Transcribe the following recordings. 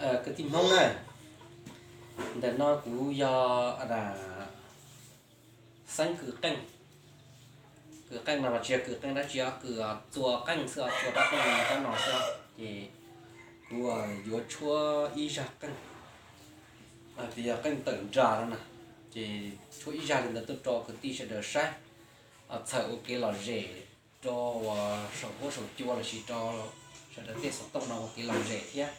Kwv tij Hmoob na, ntawm no kuv yog Xeeb kws qeej. Kws qeej no mas tsis yog kws qeej dab tsi, kws txua qeej xwb, txua rab qeej rab no xwb. Ces kuv yuav tshuab ib zaj qeej, tias yog qeej tawm nras no na. Ces tshuab ib zaj li ntawd tuaj rau kwv tij sawv daws saib, txhawm ua kev lom zem rau uas saum huab saum cua lossis rau sawv daws tej xov tooj no ua kev lom zem thiab,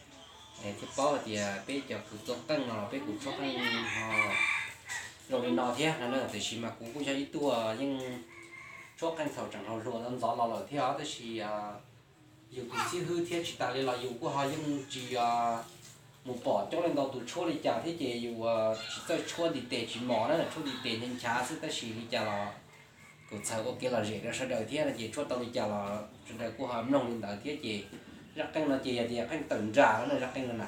thiaj paub hais tias peb cov kws txua qeej no los peb kuj tshuab qeej ho zoo li no thiab no na. Tiam sis mas kuv kuj yog ib tug yeej tshuab qeej thaum tseem hluas hluas ntxov ntxov los lawm thiab os, tab sis yus tus xib hwb thiab tsis tas li los yus kuj ho yeej tsis mus pom coob leej ntau tus tshuab li cas thiab ces yus tsis txawj tshuab ntiv tes tsis mos na, tshuab ntiv tes nchav nchav xwb, tab sis li cas los kuj txhawm ua kev lom zem rau sawv daws thiab no ces tshuab tau li cas los sawv daws kuj ho mloog li ntawd thiab. Ces zaj qeej no ces yog tias qeej tawm nras no na, zaj qeej no na.